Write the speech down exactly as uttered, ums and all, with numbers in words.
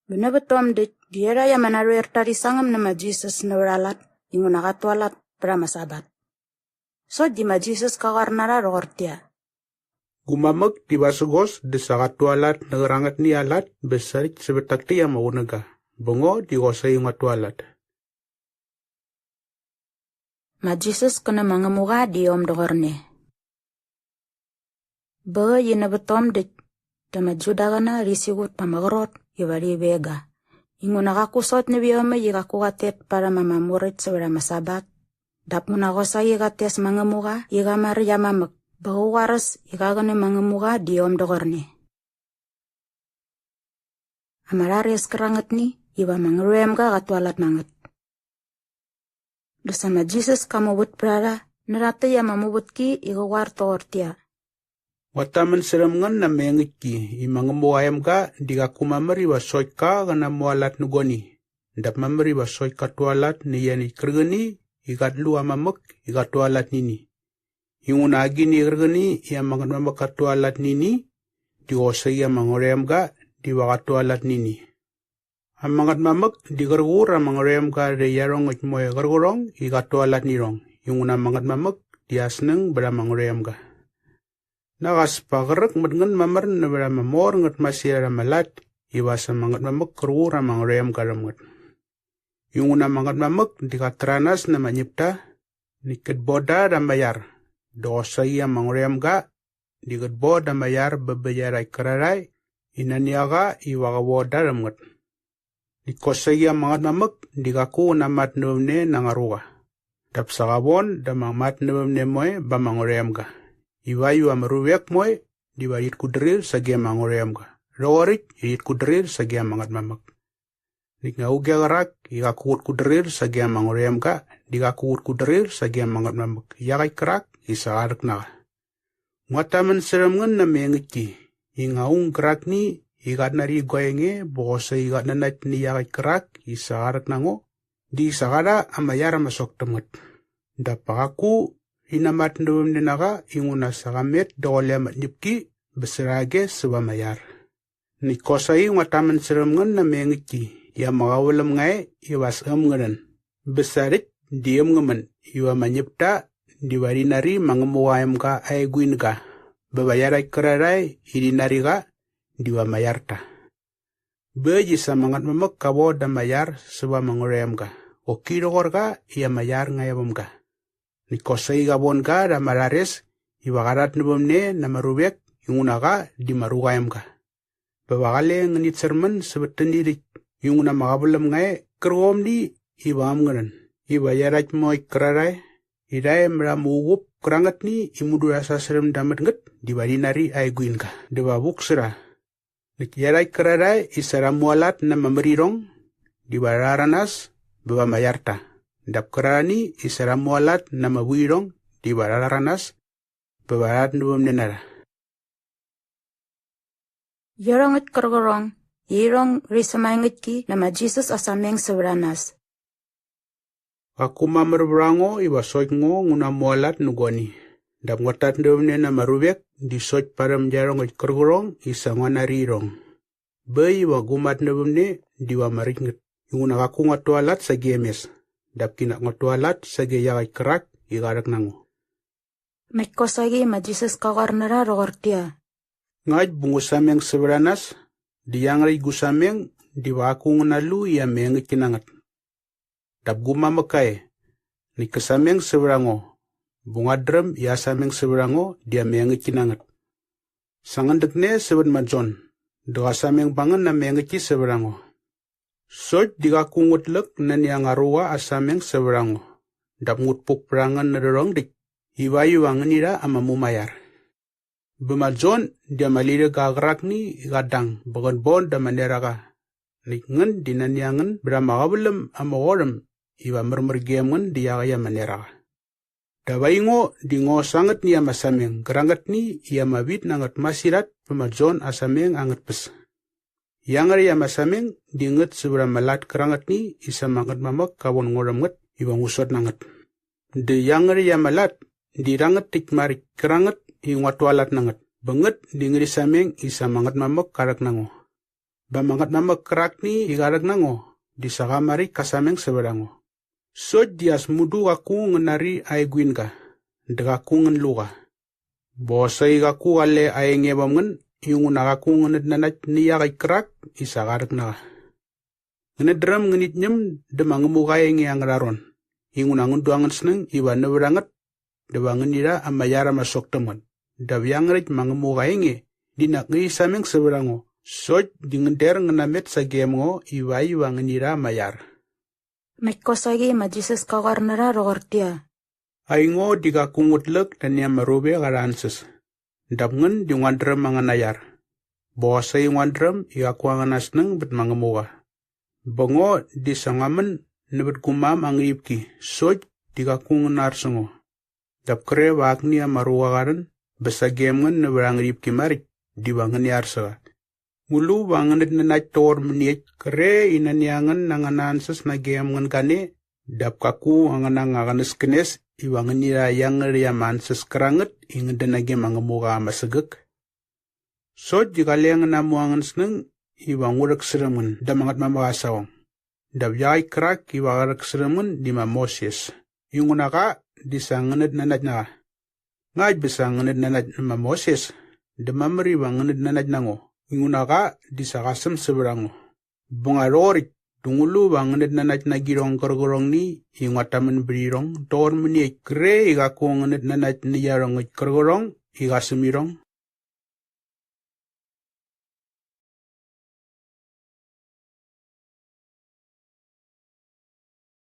Bä nävät tom däkt di iarhakt ama narhoerta rhi sangäm nä ma Jisas nävät aa lat inguna qat tualat pät ama Sabat. Sokt di ma Jisas ka qoar na rha rhoqortäqyia, "Gu mamäk di vasägos dä sa qat tualat nä qärangätni aa lat bä sa rhäkt sävät tak täkt ama qunäga bä ngo di qosaqi nguat tualat." Ma Jisas kä nä ma Ngämuqa di iom doqorne. Bä äkt i nävät tom däkt dä ama Judaqäna rhi siqut pa ama qrot iva rhi veng ga, inguna qaku sokt nävä iomäkt i qaku qat tet parhäm ama muräkt sävät ama Sabat, dap nguna qosaqi qat tes ma Ngämuqa i qa maräkt aa mamäk bä qä qoaräs i qa qä nä ma Ngämuqa di iom doqorne. Ama rhares kärangätni iva ama Ngärhoemga qat tualat na ngät. Dä sa ma Jisas ka muvät pät a rha nä rhakt täkt ama muvätki i qä qoar toqortäqyia, "Nguat tamän särhäm ngän na ama engäktki i ma Ngämuqa aa emga di qaku mamär iva sokt ka qä namualat nä guani, dap mamär iva sokt kat tualat nä ianiäkt kärqäni i qat lu aa mamäk i qat tualat nä ini. Inguna agini qärqäni i ama Ngätmamäk kat tualat nä ini, di qosaqi ama Ngärhoemga diva qat tualat nä ini. Ama Ngätmamäk di qärqur ama Ngärhoemga rhä iarhongäkt moe qärqärhong i qat tualat nä irhong, inguna ama Ngätmamäk di aa snäng bät ama Ngärhoemga. Nak as pa qräk mät ngän mamär nävät ama mor ngät masirhat ama lat iva as ama Ngätmamäk kärqur ama Ngärhoemga rhäm ngät. Inguna ama Ngätmamäk di qat täranas na ama ñäpta, näkt kät boda rha ama iar, dä qosaqi ama Ngärhoemga di qät boda ama iar bä bä iarhakt kärarhae i nani a qa iva qä voda rhäm ngät. Näkt kosaqi ama Ngätmamäk di qaku qä namatnävämne na anga ruqa, dap sa qa von da ama matnävämne moe ba ama Ngärhoemga, ivakt iva ama ruvek moe diva rhit kutdrir sage ama Ngärhoemga rhoqoräkt i rhit kutdrir sage ama Ngätmamäk. Näkt nga auge qärak i qaku qät kutdrir sage ama Ngärhoemga di qaku qät kutdrir sage ama Ngätmamäk iaqäkt kärak i sa qa rhäk na qa. Nguat tamän särhäm ngän na ama engäktki i nga aung gärakni i qat nari gua enge bä qosaqi qat nanakt nä iaqäkt kärak i sa qa rhäk na ngo, di sa qa rha ama iar ama sok täm ngät. Dap pa qaku rhi namatnävämne na qa inguna sa qa met daqule ama tñäpki bä särhage säva ama iar. Näkt kosaqi nguat tamän särhäm ngän na ama engäktki i ama qäväläm nga e iva as äm ngä rhän, bä sa rhäkt di äm ngä män iva ama ñäpta diva rhi nari ma Ngämuqa aa emga aa eguinga bä va iarhakt kärarhae i rhi nari qa diva ama iarta. Bä äkt i sa ama Ngätmamäk ka voda ama iar säva ama Ngärhoemga, qoki rhoqor qa i ama iar nga e väm ga. Näkt kosaqi qa von ga rha ama rhares iva qa rhatnävämne na ama ruvek inguna qa di ma Ruqa aa emga. Bä va qale ngänit särmän sävät täni rhäkt inguna ama qäväläm nga e qärqomni iva äm ngä rhän, iva iarhakt moekt kärarhae i rha e mät ama uqup kärangätni i mudu rha sasärhäm da mät ngät diva rhi nari aa eguinga dä va vuk sä rha. Näkt iarhakt kärarhae i sa rha mualat na ama märirhong diva rha rhäranas bä va ama iarta, dap kärarhani i sa rha mualat na ama vuirhong diva rha rhäranas bä va rha rhatnävämne na rha. Iarhongäkt kärqärhong i irhong rhi sämaengäktki na ma Jisas aa sameng sävät a nas. Qaku mamär vät a ngo iva sokt ngo ngu namualat nä guani, dap nguat tatnävämne na ama ruvek di sokt parhäm iarhongäkt kärqärhong i sa ngua nari irhong. Bä äkt iva gu matnävämne diva ama räkt ngät inguna qaku nguat tualat sagem mes, dap kinak nguat tualat sage iaqäkt kärak i qa rhäk na ngo. Näkt kosaqi ma Jisas ka qoar na rha rhoqortäqyia, "Ngakt bä ngu sameng sävät a nas, dä iangärhäkt gu sameng diva qaku ngän nalu i ama engäktki na ngät. Dap gu mamäk ka e, näkt kä sameng sävät a ngo, bä nguat dräm i aa sameng sävät a ngo di ama engäktki na ngät. Sa ngän däkne sävät ma Jon, dä qa sameng ba ngän na ama engäktki sävät a ngo. Sokt di qaku ngut läk nani anga ruqa aa sameng sävät a ngo, dap ngut puk pät a ngän närhä rhong däkt ivakt iva ngäni rha ama mumaiar. Bä ma Jon di ama lirhäga qärakni i qat dang bä qät bon da ama neraqa, näkt ngän di nani a ngän bät ama qäväläm ama qot äm iva märmär gem ngän dä iaqäkt ama neraqa. Dap aingo di ngo sa angätni ama sameng gärangätni i ama vit na ngät masirhat pä ma Jon aa sameng angät tpäs. Iangärhäkt ama sameng di ngät sävät ama lat kärangätni i sa ama Ngätmamäk ka von ngo rhäm ngät iva ngu sot na ngät. Dä iangärhäkt ama lat di rhangät täkt maräkt kärangät i nguat tualat na ngät bä ngät di ngärhi sameng i sa ama Ngätmamäk ka rhäk na ngo. bä ama Ngätmamäk kärakni i qa rhäk na ngo di sa qa maräkt ka sameng sävät a ngo. Sokt di as mudu qaku ngän nari aa eguinga dä qaku ngän lu qa. Bä qosaqi qaku qale aa enge vam ngän inguna qaku ngänät nanakt nä iaqäkt kärak i sa qa rhäk na qa. Ngänät dräm ngänit ñäm dä ma Ngämuqa aa enge angärha ron, inguna ngän du angän snäng iva nävät a ngät dä va ngäni rha ama iar ama sok täm ngät, dap iangärhäkt ma Ngämuqa aa enge di nak ngärhi sameng sävät a ngo sokt di ngän der ngän namet sagem ngo ivakt iva ngäni rha ama iar. Näkt kosaqi ma Jisas ka qoar na rha rhoqortäqyia, aingo di qaku ngut läk nani ama ruvek arha ansäs. Dap ngän di nguat dräm angäna iar. Bä qosaqi nguat dräm i qaku angäna snäng bät ma Ngämuqa. Bä ngo di sa ngua män nävät gu mam aa ngärhipki sokt di qaku ngän ar sä ngo. Dap kre va akni ama ruqa qa rhän bä sagem ngän nävät aa ngärhipki maräkt diva ngäni ar sä qa. Ngu lu va ngänät nanakt toqor mäniekt kre i nani a ngän angäna ansäs nagem ngän gane dap kaku angäna anga qänäskänes iva ngäni rha iangärhäkt ama ansäs kärangät i ngät dän nage ma Ngämuqa aa masägäk? Sokt di qale ngän namu angän snäng iva ngu rhäksärhäm ngän da ama Ngätmamäk aa saqong. Dap iaqäkt kärak iva qä rhäksärhäm ngän di ma Moses, inguna qa di sa ngänät nanakt na qa. Ngakt bä sa ngänät nanakt nä ma Moses dä mamär iva ngänät nanakt na ngo inguna qa di sa qa säm sävät a ngo. Bä nga rhoqoräkt dä ngu lu va ngänät nanakt na agirhong gärqärhongni i nguat tamän bät irhong doqor mäniekt kre i qaku ngänät nanakt nä iarhongäkt kärqärhong i qa säm irhong